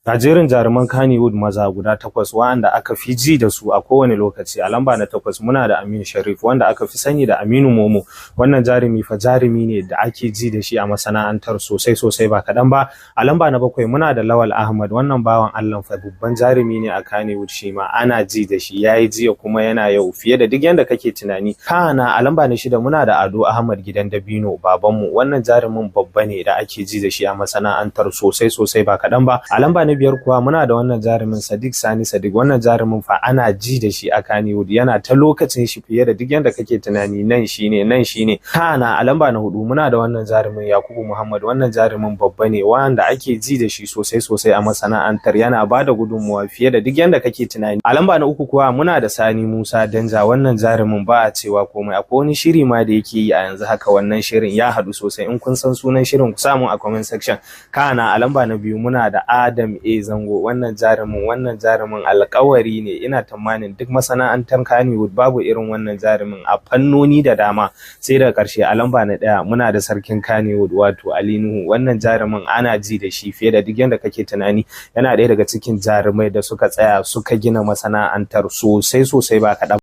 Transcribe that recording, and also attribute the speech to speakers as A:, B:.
A: Ga jerin jaruman Kannywood maza guda takwas waɗanda aka fi ji da su a kowane lokaci. A lamba na takwas muna da Aminu Sharif, wanda aka fi sani da Aminu Momo. Wannan jarumi fa jarumi ne da ake ji da shi a masana'antar sosai sosai, ba kaɗan ba. A lamba na bakwai muna da Lawal Ahmad. Wannan bawan Allah fa babban jarumi ne a Kannywood, shi ma ana ji da shi, yayi jiya kuma yana yau fiye da duk yanda kake tunani. Kana a lamba na shida muna da Ado Ahmad Gidan Dabino, babanmu. Wannan jarumin babba ne da ake ji da shi a masana'antar sosai sosai, ba kaɗan ba. A lamba na biyar kuwa muna da wannan jarumin, Sadiq Sani Sadiq. Wannan jarumin fa ana ji da shi a Kannywood, yana ta lokacin shi fiye da duk yanda kake tunani, nan shine, nan shine. Kana a lamba na hudu muna da wannan jarumin, Yakubu Muhammad. Wannan jarumin babba ne wanda ake ji da shi sosai sosai a masana'antar, yana ba da gudunmuwa fiye da duk yanda kake tunani. A lamba na uku kuwa muna da Sani Musa Danja. Wannan jarumin ba a cewa komai. Akwai wani shiri ma da yake yi a yanzu haka, wannan shirin ya haɗu sosai. In kun san sunan shirin, ku samu a comment section. Kana a lamba na biyu muna da Adam A Zango. Wannan jarumin alkawari ne. Ina tamanin duk masana'antar Kannywood babu irin wannan jarumin a fannoni da dama. Sai daga ƙarshe a lamba na ɗaya muna da sarkin Kannywood, wato Ali Nuhu. Wannan jarumin ana ji da shi fiye da duk yanda kake tunani, yana ɗaya daga cikin jarumai da suka tsaya suka gina masana'antar sosai sosai, ba kaɗan.